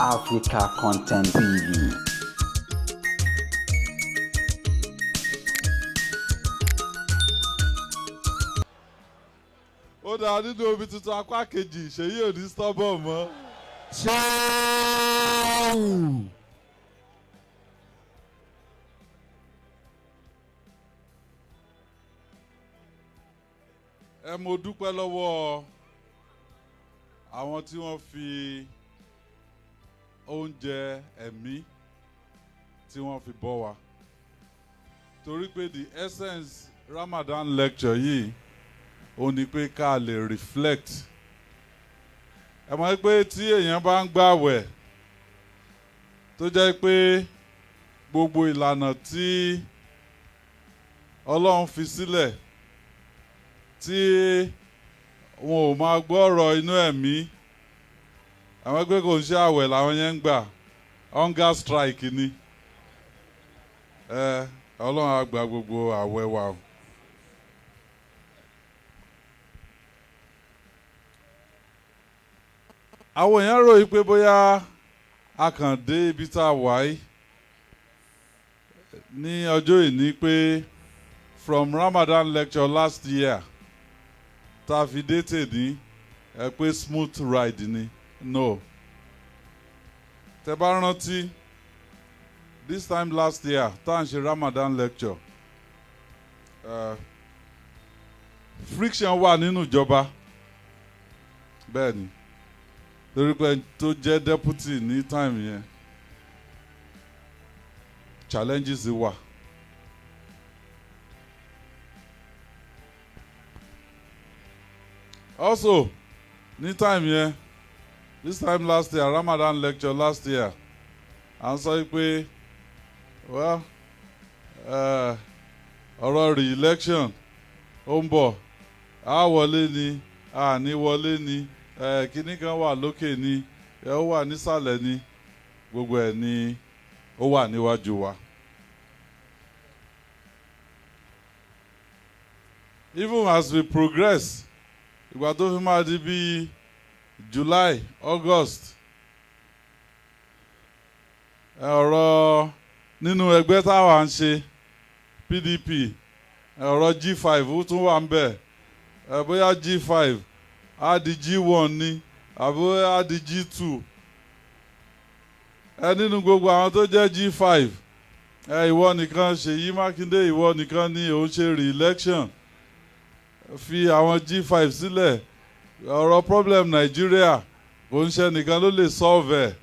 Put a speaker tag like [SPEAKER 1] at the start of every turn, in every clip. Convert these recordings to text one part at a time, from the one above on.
[SPEAKER 1] Africa Content TV.
[SPEAKER 2] Ó dáa nínú omi tuntun apá kejì, Ṣèyí ò ní stubborn mọ́.
[SPEAKER 3] Ṣéwù.
[SPEAKER 2] Ẹ mo dúpẹ́ lọ́wọ́ àwọn tí wọ́n fi oúnjẹ ẹ̀mí tí wọ́n fi bọ́ wa, torí pé the essence Ramadan lecture yìí, ó ní pé ká lè reflect. Ẹ mọ̀ pé tí èèyàn bá ń gbàwẹ̀, tó jẹ́ pé gbogbo ìlànà tí Ọlọ́run fi sílẹ̀, tí wọn ò máa gbọ́rọ̀ inú ẹ̀mí, àwọn pé kò ń ṣe àwẹ̀ làwọn yẹn ń gbà, hunger strike ni. Ẹ Ọlọ́run á gba gbogbo àwẹ̀ wa o. Àwọn èèyàn rò yí pé bóyá a kàn dé ibi tá a wà yìí ní ọjọ́ ìní, pé from Ramadan lecture last year tá a fi dé tèní, ẹ pé smooth ride ni. No. Tẹ bá rántí, this time last year tá à ń ṣe Ramadan lecture, friction wà nínú ìjọba. Bẹ́ẹ̀ ni, torí pé tó jẹ́ deputy ní time yẹn, challenges wà. Also ní time yẹn, this time last year, Ramadan lecture last year, à ń sọ pé, well, ọ̀rọ̀ re-election ó ń bọ̀, á wọlé ni, a ní wọlé ni, kinní kan wà lókè ni, ó wà nísàlẹ̀ ni, gbogbo ẹ̀ ni ó wà níwájú wa. Even as we progress, ìgbà tó fi máa di bíi July, August, ọ̀rọ̀ nínú ẹgbẹ́ táwa ń ṣe, PDP, ọ̀rọ̀ G5 tún wà ń bẹ̀. Bóyá G5 á di G1 ni, àbí á di G2. Ẹ nínú gbogbo àwọn tó jẹ́ G5, ẹ ìwọ nìkan, Ṣèyí Mákindé, ìwọ nìkan ni òun ṣe re-election. Fi àwọn G5 sílẹ̀. Ọ̀rọ̀ problem Nàìjíríà, kò ń ṣe nìkan ló lè solve ẹ̀.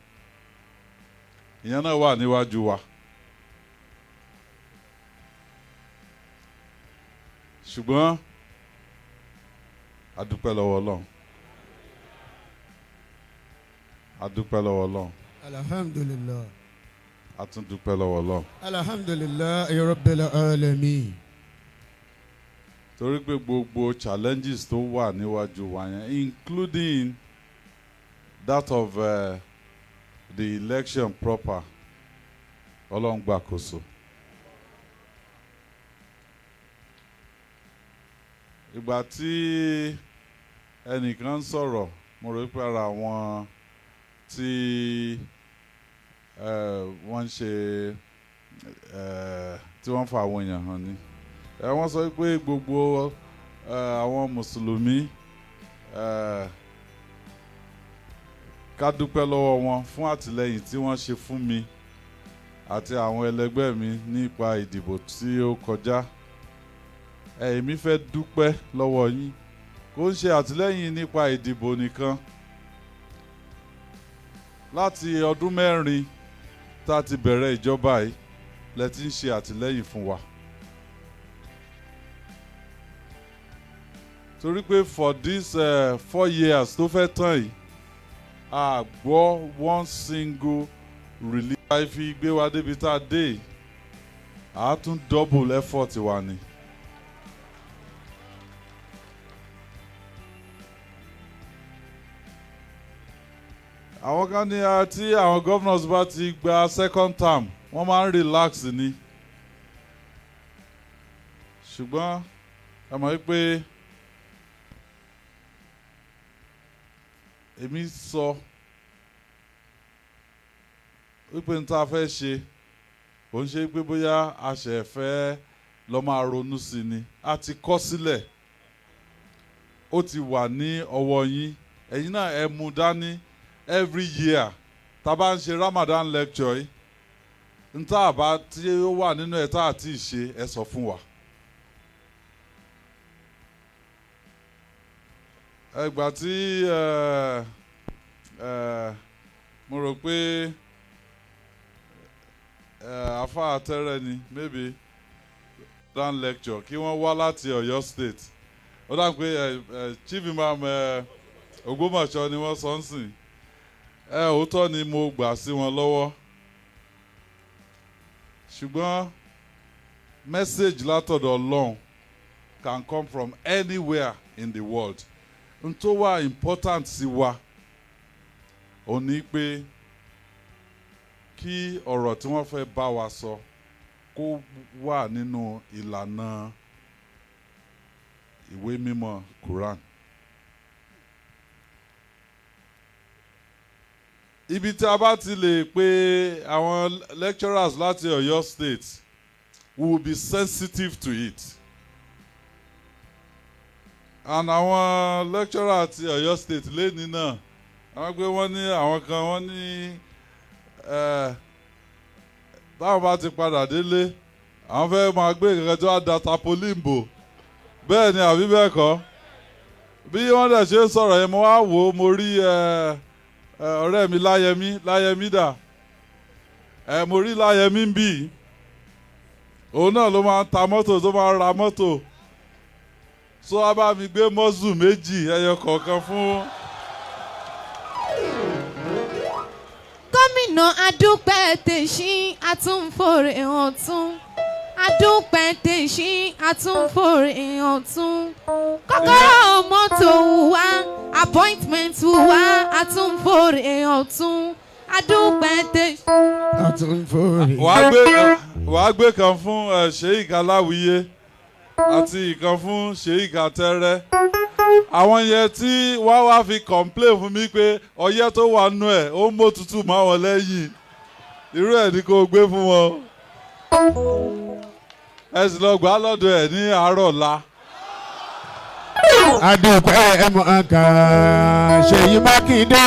[SPEAKER 2] Ìyẹn náà wà níwájú wa. Ṣùgbọ́n a dúpẹ́ lọ́wọ́ Ọlọ́run, a dúpẹ́ lọ́wọ́ Ọlọ́run.
[SPEAKER 3] Alhamdulillah.
[SPEAKER 2] A tún dúpẹ́ lọ́wọ́ Ọlọ́run.
[SPEAKER 3] Alhamdulillah rabbil alamin.
[SPEAKER 2] Torí pé gbogbo challenges tó wà níwájú wa yẹn, including that of the election proper, Ọlọ́run gbàkóso. Ìgbà tí ẹnìkan ń sọ̀rọ̀, mo rò pé ara àwọn tí wọ́n ń ṣe, tí wọ́n fa àwọn èèyàn hàn ni. Wọ́n sọ pé gbogbo àwọn mùsùlùmí, ká dúpẹ́ lọ́wọ́ wọn fún àtìlẹ́yìn tí wọ́n ṣe fún mi àti àwọn ẹlẹgbẹ́ mi nípa ìdìbò tí ó kọjá. Èmi fẹ́ dúpẹ́ lọ́wọ́ yín. Kò ń ṣe àtìlẹ́yìn nípa ìdìbò nìkan. Láti ọdún 4 tá a ti bẹ̀rẹ̀ ìjọba yìí lẹ ti ń ṣe àtìlẹ́yìn fún wa, torí pé for this 4 years tó fẹ́ tán yìí, a gbọ́ one single release. A fi gbé wa débi tá a dé yìí, a tún double effort wa ni. Àwọn kan ní tí àwọn governors bá ti gba second term, wọ́n máa ń relax ni. Ṣùgbọ́n ẹ mọ̀ wípé èmi sọ Wípé n tá a fẹ́ ṣe kò ń ṣe pé bóyá a ṣẹ̀ fẹ́ lọ máa ronú sí ni. A ti kọ́ sílẹ̀, ó ti wà ní ọwọ́ yín. Ẹ̀yin náà ẹ mú dání. Every year tá a bá ń ṣe Ramadan lecture yìí, n tá a bá tí ó wà nínú ẹ̀ tá a ti ṣe, ẹ sọ fún wa. Ẹgbà tí ẹ ẹ mo rò pé afa àtẹrẹ ni, maybe dan lecture kí wọ́n wá láti Ọ̀yọ́ State, ó dà pé ẹ ẹ Chief Imam Ògbómọ̀ṣọ́ ni wọ́n sọ ń sìn. Òótọ́ ni mo gbà sí wọn lọ́wọ́, ṣùgbọ́n message látọ̀dọ̀ Ọlọ́run can come from anywhere in the world. N tó wà important sí wa ò ní pé kí ọ̀rọ̀ tí wọ́n fẹ́ bá wa sọ kó wà nínú ìlànà ìwé mímọ́ Quran. Ibi tí a bá ti lè pe àwọn lecturers láti Ọ̀yọ́ State, we will be sensitive to it, and àwọn lecturer ti Ọ̀yọ́ State lẹ́ni náà, àwọn pé wọ́n ní àwọn kan, wọ́n ní táwọn bá ti padà délé, àwọn fẹ́ máa gbé nǹkan tó wá da tarpaulin bò. Bẹ́ẹ̀ ni àbí bẹ́ẹ̀ kọ́? Bí wọ́n dẹ̀ ṣe ń sọ̀rọ̀ yẹn, mo wá wò ó, mo rí ọ̀rẹ́ mi Láyẹmí. Láyẹmí dà? Mo rí Láyẹmí ń bì. Òun náà ló máa ń ta mọ́tò, tó máa ń ra mọ́tò, so a bá mi gbé mọ́zù méjì, ẹyọ kọ̀ọ̀kan fún.
[SPEAKER 4] Gómìnà, adúpẹ́ tèṣí, àtúnfòrè ọ̀tún. Adúpẹ́ tèṣí, àtúnfòrè ọ̀tún. Kọ́kọ́rọ́ mọ́tò wá, appointment wá, àtúnfòrè ọ̀tún. Adúpẹ́ tèṣí.
[SPEAKER 3] Àtúnfòrè.
[SPEAKER 2] Wàá gbé kan fún Sheik Aláwìyé àti ìkan fún Sheik Atẹ́rẹ́. Àwọn yẹn tí wá wá fi complain fún mi pé ọyẹ́ tó wà nù ẹ̀, ó ń mú òtútù mọ́ àwọn lẹ́yìn, irú ẹ̀ ní kó gbé fún wọn. Ẹ sì lọ gbà á lọ́dọ̀ ẹ̀ ní àárọ̀ ọ̀la.
[SPEAKER 3] Adúpẹ́ ẹ̀mọ́ kan Ṣèyí Mákindé,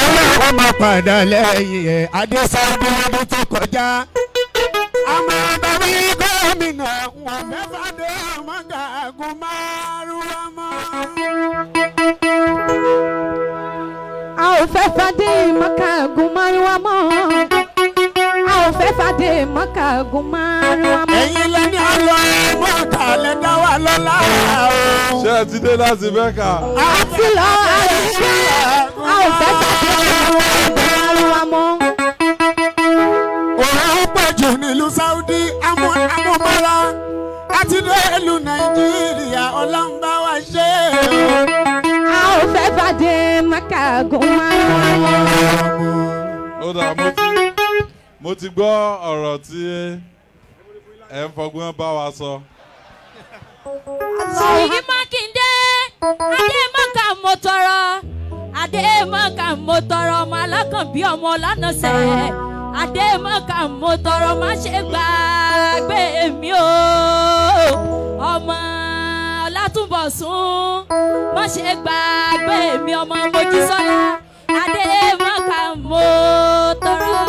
[SPEAKER 3] Ọlọ́run máa padà lẹ́yìn ẹ̀. Adéṣáájú ọdún tó kọjá àmọ́ bàbá gómìnà wọn fẹ́ fàdé ọmọgàgùn márùn-ún mọ́.
[SPEAKER 4] A ò fẹ́ fàdé mọ́kàgùn márùwá mọ́. A ò fẹ́ fàdé mọ́kàgùn márùwá mọ́.
[SPEAKER 3] Ẹ̀yin lẹ́ni ọlọ́ mọ́ta lẹ́ dá wa lọ́lá o.
[SPEAKER 2] Ṣé ẹ ti dé láti Mẹ́kà?
[SPEAKER 4] Àti lọ àṣìṣe, a ò fẹ́ fàdé mọ́kàgùn márùwá mọ́.
[SPEAKER 3] Òun pọ̀ jù nílùú Saudi amúmọ́ra àti dé ìlú Nàìjíríà, Ọlọ́run bá wa ṣe é.
[SPEAKER 4] A ò fẹ́ fàdé mọ́kàgùn márùwá mọ́.
[SPEAKER 2] Ó dà, mo ti gbọ́ ọ̀rọ̀ tí ẹ ń fọgbọ́n bá wa sọ.
[SPEAKER 5] Ṣèyí Mákindé, Adémọ́kà mo tọrọ, Adémọ́kà mo tọrọ, ọmọ alákànbí, ọmọ ọlánàṣẹ, Adémọ́kà mo tọrọ, má ṣe gbàgbé mi o, ọmọ Ọlátúnbọ̀sún, má ṣe gbàgbé mi, ọmọ Mojísọ́lá, Adémọ́kà mo tọrọ.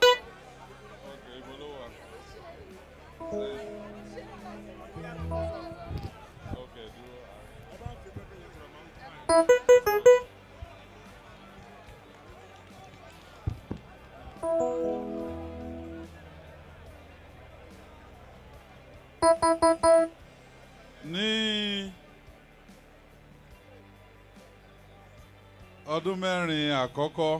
[SPEAKER 2] Okay, ibo ló wà? Okay, dúró. Ní ọdún 4 àkọ́kọ́.